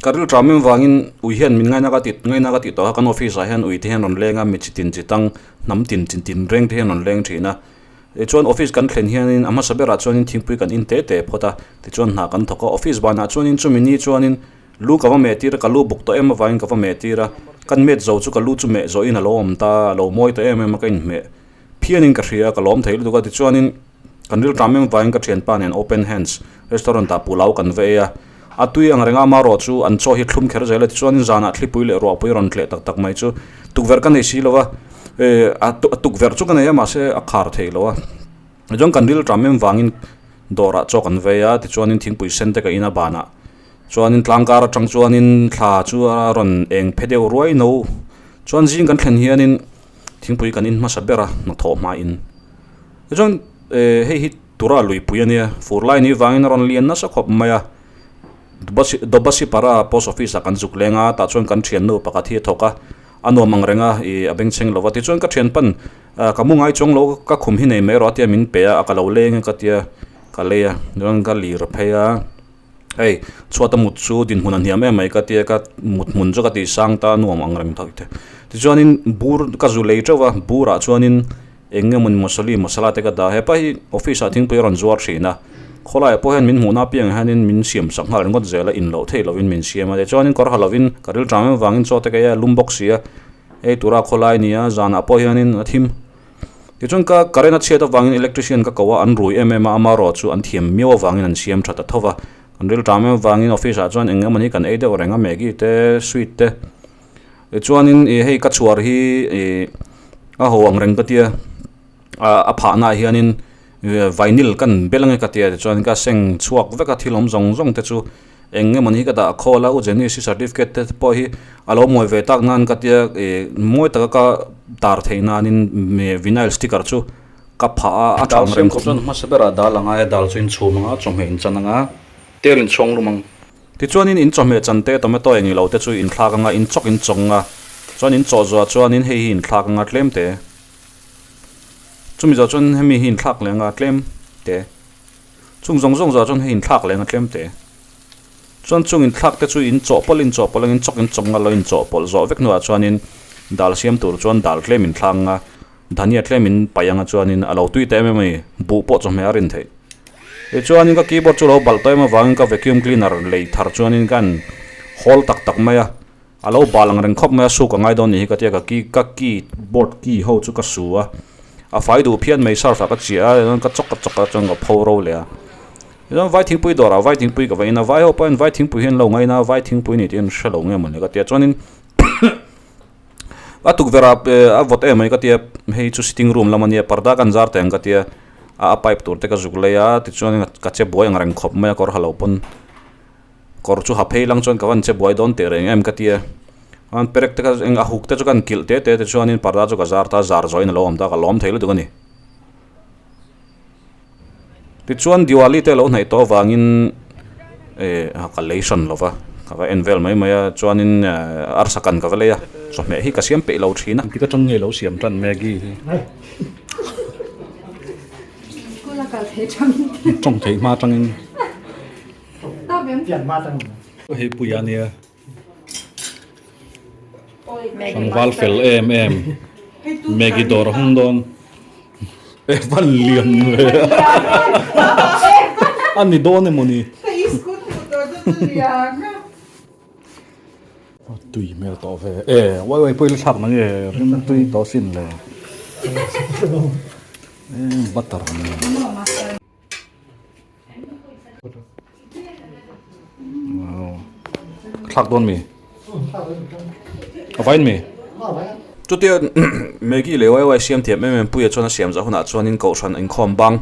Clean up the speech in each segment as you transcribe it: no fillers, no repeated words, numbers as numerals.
Ka ril tram em vangin ui hian min ngaina ka ti ngaina ka tih tawh a, kan office ah hian ui te hian rawn leng a, mi chi tin chi tang hnam tin chi tin reng te hian rawn leng thin a. Tichuan office kan thlen hianin a hmasa berah chuanin thingpui kan in te te phawt a, tichuan hna kan thawk a, office banah chuanin chumi ni chuanin lu ka va meh tir a, ka lu buk tawh em avangin ka va meh tir a, kan met zo chu ka lu chu meh zawhin a lo awm ta, a lo mawi tawh em em a, ka inhmeh phianin ka hria, ka lawm thei lutuk a, tichuanin kan rilṭam em avangin ka thianpa nen open hands restaurant ah pulau kan va ei a, a tui ang reng a, amaherawh chu an chaw hi thlum kher zel a, tichuanin zanah thlipui leh ruahpui rawn tleh tak tak mai chu tukverh ka nei si lo va, eh a tukverh chu ka nei a mahse a khar thei lo a, tichuan kan rilṭam em vangin dawrah chaw kan vei a, tichuanin thingpui sen te ka in a banah chuanin tlangkar atang chuanin thla chu a rawn eng phe deuh ruai no chuan zing kan thlen hianin thingpui kan in hmasa ber a hnathawh hmain tichuan eh hei hi tura luipui a nia fur lai ni vangin a rawn lian nasa khawp mai a Dobasipara post office ah kan zuk leng a tah chuan kan thiannu pakhat hi a thawk a a nuam ang reng a ih a bengchheng lo va tichuan ka thian pan ka mu ngai chuang lo ka khum hi nei mai rawh a tia min pe a ka lo leng a ka tia ka lei a chuan ka lir phei a. Hei chhuata mut chu dinhmun a hniam em mai ka tia ka mut hmun chu ka tih sang ta nuam ang reng tawh te tichuanin bur ka zu lei teuh va burah chuanin eng nge mawni mawsali masala te ka dah hepa hi office ah thingpui a rawn zuar thin a khawlaiah pawh hian min hmuhna apiang hianin min siam sak nghal ringawt zel a in loh theih lovin min siam a tichuanin kawr ha lovin ka ril tang em vangin chaw te ka ei a lum bawk si a hei tura khawlai a nia zanah pawh hianin a thim. Tichuan ka current a chhiat avangin electrician ka ko a, an rui em em a, amaherawh chu an thiam miau avangin an siam tha ta tho va. Kan ril tam em avangin office ah chuan eng emawni kan ei deuh reng a, Maggie te, sweet te. Tichuanin ih hei ka chhuar hi ih a ho ang reng ka tia, a phahna ah hianin vinyl kan bel ange ka tia tichuan ka seng chhuak vek a thil awm zawng zawng te chu eng emawni hi ka dah khawl a, u Janice i certificate te pawh hi a lo mawi ve tak nan ka tia ih mawi taka ka tar theih nanin vinyl sticker chu ka phah a a tha ang reng khawp. Chuan hmasa berah dal anga e dal chu in chhum anga chawhmeh in chan anga tel in chhuang lum ang. Tichuanin in chawhmeh chan te tomato eng ilo te chu in thlak anga in chawk in chawng anga chuan in chawh zuah chuanin hei hi in thlak anga tlem te chumi zawh chuan hemi hi in thlak leh anga tlem te. Chung zawng zawng zah chuan hei inthlak leh ang a tlem te. Chuan chung inthlak te chu in chawhpawlh in chawhpawlh angin chawk in chawk nghal lo in chawhpawlh zawh vek hnuah chuanin dal siam tur chuan dal tlem in thlak ang a, dhania tlem in paih ang a chuanin a lo tui ta em em a ni, buh pawh chawhmeh a rin theih. Tichuanin ka keyboard chu lo balh tawh em avangin ka vacuum cleaner lei thar chuanin ka han hawl tak tak mai a, a lo bal ang reng khawp mai a, suk a ngai dawn nih hi ka tia ka key ka keyboard key ho chu ka su a, a fai duh phian mai surf ah ka chiah a tichuan ka chawk ka chawk a chuan ka pho ro leh a tichuan vai thingpui dawrah vai thingpui ka va in a vai ho pawh hian vai thingpui hi an lo ngaina a vai thingpui ni tih an hre lo nge mawni ka tia chuanin a tukverh ah a vawt em mai ka tia hei chu sitting room lam a nia parda ka an zar teh ang ka tia a pipe tur te ka zuk lei a tichuan ka che buai ang reng khawp mai a kawr ha lo pawn. Kawr chu ha phei lang chuan ka van che buai dawn teh reng em ka ti a, an perek te kha eng a huk te chu ka han kilh te te te chuanin parda chu ka zar ta zar zawhin a lo awm ta ka lawm thei lutuk a ni. Tichuan Diwali te lo hnaih tawh avangin eh ka lei hran lo va, ka va en vel mai mai a chuanin arsa kan ka va lei a, chawhmeh hi ka siam peih lo thin a. Engtik atang nge lo siam tan Maggie hi? Tawng theih hma atangin. Hei pui a nia tlangval fel em em Maggie dawr a hung dawn e van lian ve a ni dawn emaw ni tui hmel tawh ve e uai uai pawh i la thlak na nge rim tui tawh sin le e butter Thlak dawn mi? A vain mi? Chutia Maggie leh YY siam thiam em em puia chuan a siam zah hunah chuanin kohhran inkhawm bang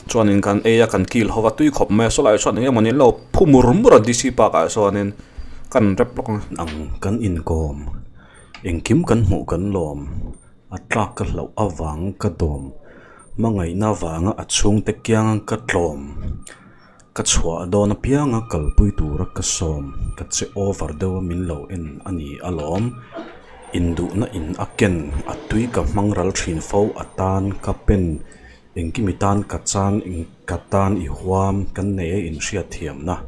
chuanin kan ei a kan kil ho va tui khawp mai a sawlai chuan eng emawni an lo phu mur mur a DC park ah sawnin kan rep lawk ang. Ang kan inkawm engkim kan hmuh kan lawm a tlak ka hlauh avang ka dawm. Hmangaihna vanga a chhungte kianga ka tlawm, ka chhuah dawn apianga kalpui tura ka sawm, ka che over deuh a min lo en a ni alawm. Induhna in a ken, a tui ka hmang ral thin fo a tan ka pen, engkimi tan ka chan, ka tan i huam, kan nei a inhriat thiamna.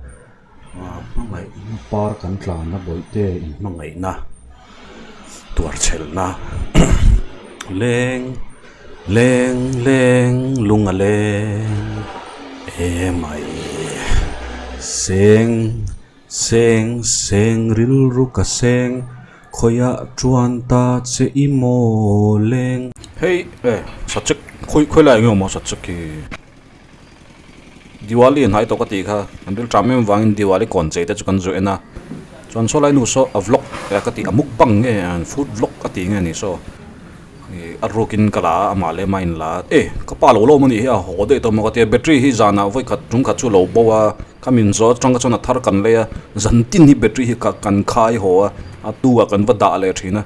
Hmangaihna par kan tlan a bawihte in hmangaihna tuarchhelna leng leng leng lung a leng emai seng seng seng rilru ka seng khawiah chuan ta che i maw leng. Hei e sachek khawi khawi lai enge awm a sachek hi. Diwali hnai tawh ka tih kha an rilṭam em avangin Diwali kawn chei te chu kan zawh en a chuan saw lai nu saw a vlog ka tih a mukbang nge food vlog a tih nge ni saw ih a rukin ka la a amah leh amah a inla a e ka pa lo lawm a nih hi a haw daih tawh maw ka tia battery hi zanah vawi khat tum khat chu a lo bo a ka min zawh atang kha chuan a thar kan lei a zan tin hi battery hi ka kan khai haw a a tu ah kan va dah leh thin a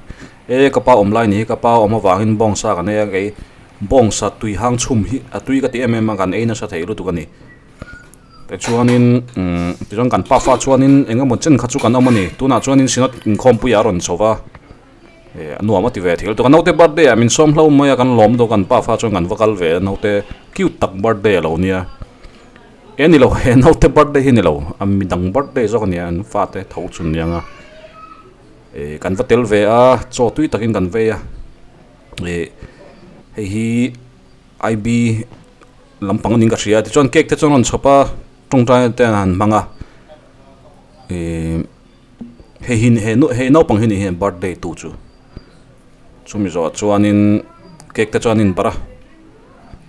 e ka pa awm lai ni hi ka pa awm avangin bawngsa kan ei a kei. Bawngsa tui hang chhum hi a tui ka ti em em a kan ei nasa thei lutuk a ni. Tichuanin umm tichuan kan pafa chuanin eng emaw chen kha chu kan awm a ni. Tunah chuanin Synod inkhawmpuiah a rawn chho va, eh a nuam a ti ve thei lutuk a. Naute birthday ah min sawm hlo mai a kan lawm dawk a kan pafa chuan kan va kal ve a naute cute tak birthday a lo nia. E ni lo he naute birthday hi ni lo a midang birthday zawk a nia an fate tho chun nia nga. Eh kan va tel ve a chaw tui takin kan vei a. Ih hei hi I_B lampang a niin ka hria tichuan cake te chuan a rawn chhawp a tawngtai te an han hmang a ih hei hi he hei naupang hi ni hian birthday tu chu chumi zawhah chuanin cake te chuan an inbarh a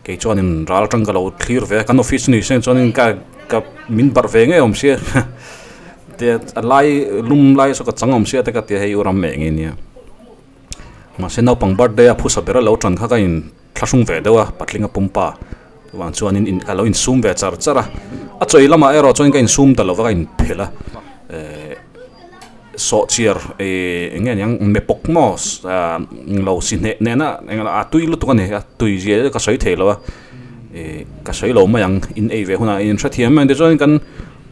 kei chuanin ral atang ka lo thlir ve a kan office ni se chuanin ka ka min barh ve ngei awm sia te a lai lum lai saw ka chang awm sia te ka tia hei u ram meh nge nia. Mahse naupang birthday a phusa ber a lo tan kha ka in thlahrung ve deuh a, patling a pumpa vang chuanin in ka lo insum ve char char a, a chawi lamah erawh chuan ka insum ta lova ka inphelh a, ehh sawhchiar ehh eng nge niang mepawk maw ahh lo si hneh nena eng a tui lutuk a ni a tui zia hi ka sawi thei lo a, ehh ka sawi lo mai ang in ei ve hunah in hrethiam mai ang tichuan kan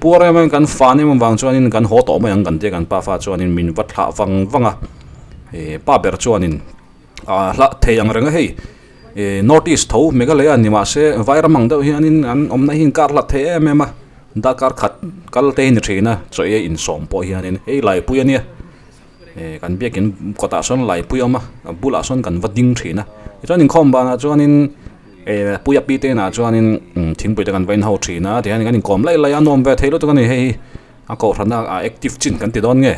puar em em kan fan em avang chuanin kan haw tawh mai ang kan tia kan pafa chuanin min va thlah vang vang a. Ih pa ber chuanin ah hla thei ang reng a hei ih north east tho Meghalaya ni mahse vairam ang deuh hianin an awmna hi inkar hlat thei em em a darkar khat kal te hi ni thin a chaw ei a insawm pawh hianin hei laipui a nia ih kan biakin kawtah sawn laipui a awm a a bulah sawn kan va ding thin a tichuan inkhawm banah chuanin ih puia pi te inah chuanin thingpui te kan va inho thin a tihian kan inkawm laih laih a nuam ve thei lutuk a ni hei hi a kohhrana a active chin kan ti dawn nge.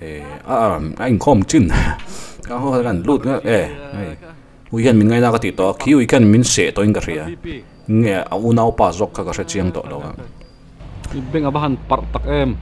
A a inkhawm chin ka ho kan lut nga e hei ui hian min ngaina ka tih tawh a khi ui khian min seh tawhin ka hria nge a unau pa zawk kha ka hre chiang tawh lo a. I beng a va han parh tak em.